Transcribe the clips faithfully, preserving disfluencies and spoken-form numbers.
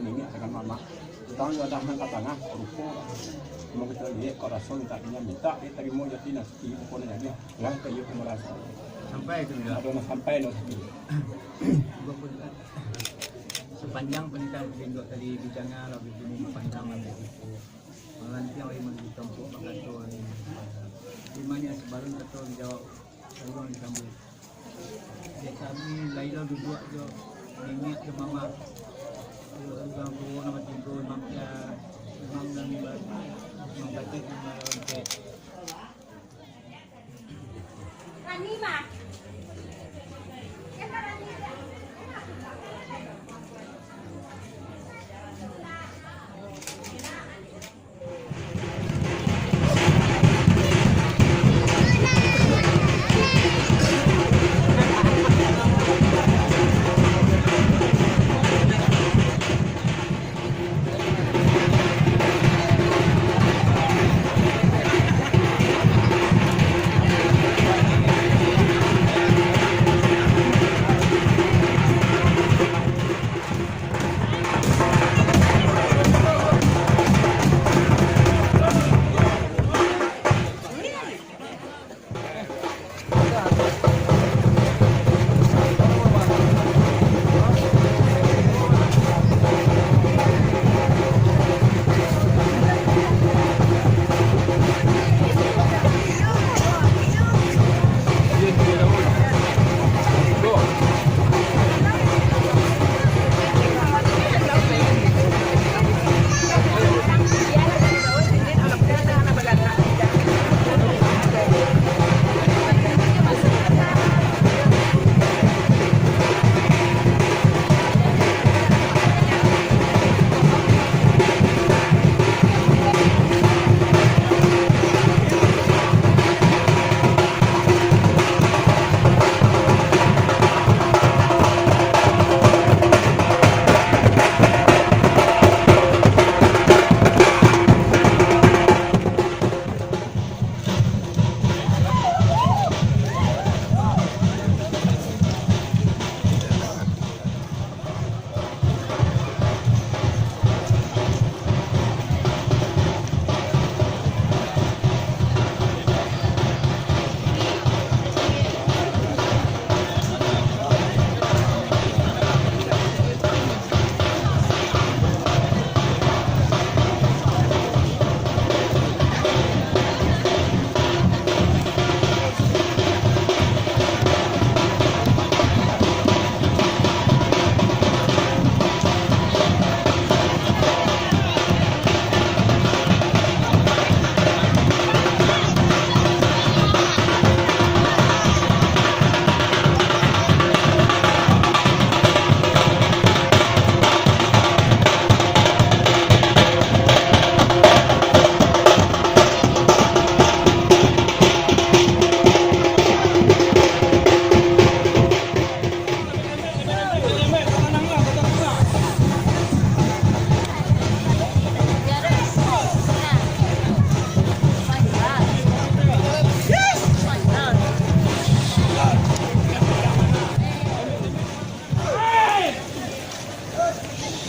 Niniak dengan mamak. Utang juo dah nan ka tangah, rupo. Cuma kito liek kok raso minta pinjam, minta, dek tarimo jati nasi, rupo nan jadi. Lah, ka iyo pun maraso. Sampai tu, ya? Ado nan sampai, no, sakik. Sapanjang panitahan Bukik Induk tadi, bincangannyo lah, bibini panjang lah, bibini. Malantiang lagi manuju tampuak bakato lagi. Di ma sabalun kato dijawab, saluang disambuik. Dek kami, lai lah duduak jo niniak jo mamak. Urang tuo nan batigo, Imam Syah, Imam nan ba-, Imam Batik nan ba-,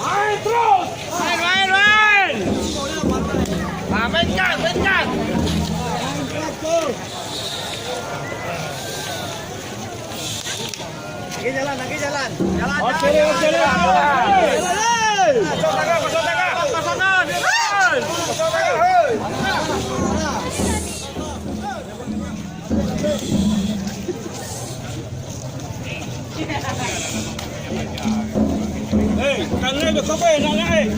Main terus! Main, main, main! Ah, mainkan, mainkan! Lagi jalan, lagi jalan. Jalan, oke, jalan, oke, jalan, jalan. Jalan, hei. Kosong tangan, kosong tangan. Kosong tangan, hei. Kosong tangan, hei. Hei, tangan berkobar, nak naik.